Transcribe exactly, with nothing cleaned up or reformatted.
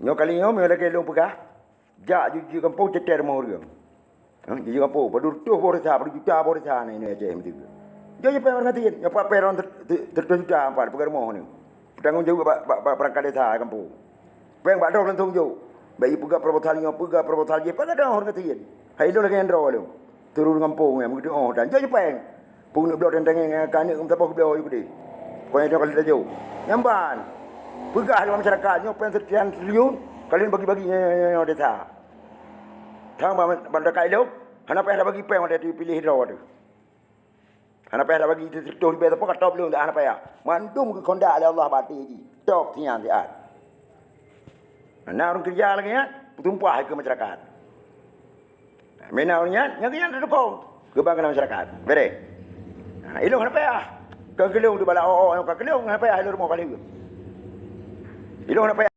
Nyoe kali nyoe meunyoe lagèe lôn peugah, jak jijak gampông ceter rumoh ureueng. Ha, jijak gampông, padum reutôh boh desa, padum juta boh desa nyoe, nyoe Aceh meusigoe. Jeuet jipéng ureueng gasien, nyoe pat peurong ter-, ter-, seratus juta pat peugah rumoh nyoe. Peutanggong jaweueb bak, bak, bak perangkat desa gampông. Péng bak droe langsông jok. Bèk jipeugah proposal nyoe, peugah proposal jéh, pat gadôh ureueng gasien. Hai lôn lagèe nyan droe lôn. Turun gampông nyan, meugeudong dan jeuet jipéng. Peue neuk bloe teuntèe ngon aneuk meusaboh geubloe ju keudeh. Pokoknya nyoe ka lheueh tajok. Nyan ban. Peugah lé masyarakat nyoe péng sekian triliun, kalian bagi-bagi nyoe, nyoe, nyoe, nyoe desa. Thang ban, ban dekat ilong, hana payah tabagi péng watèe piléh droe teuh. Hana payah tabagi seratus ribèe sapo ka top lôn, hana payah. Mandum geukeundak lé Allah bak até jih. Top siat siat. Na ureueng keureuja lagèe nyan, peutumpah keu masyarakat. Meunan ureueng nyan, nyang keu nyan teutukong. Geuban keu masyarakat. Beureh. Ha, ilong hana payah. Ka geulong di bala o-o nyang ka geulong hana payah ilong rumoh ka lheueh. Ilong hana payah.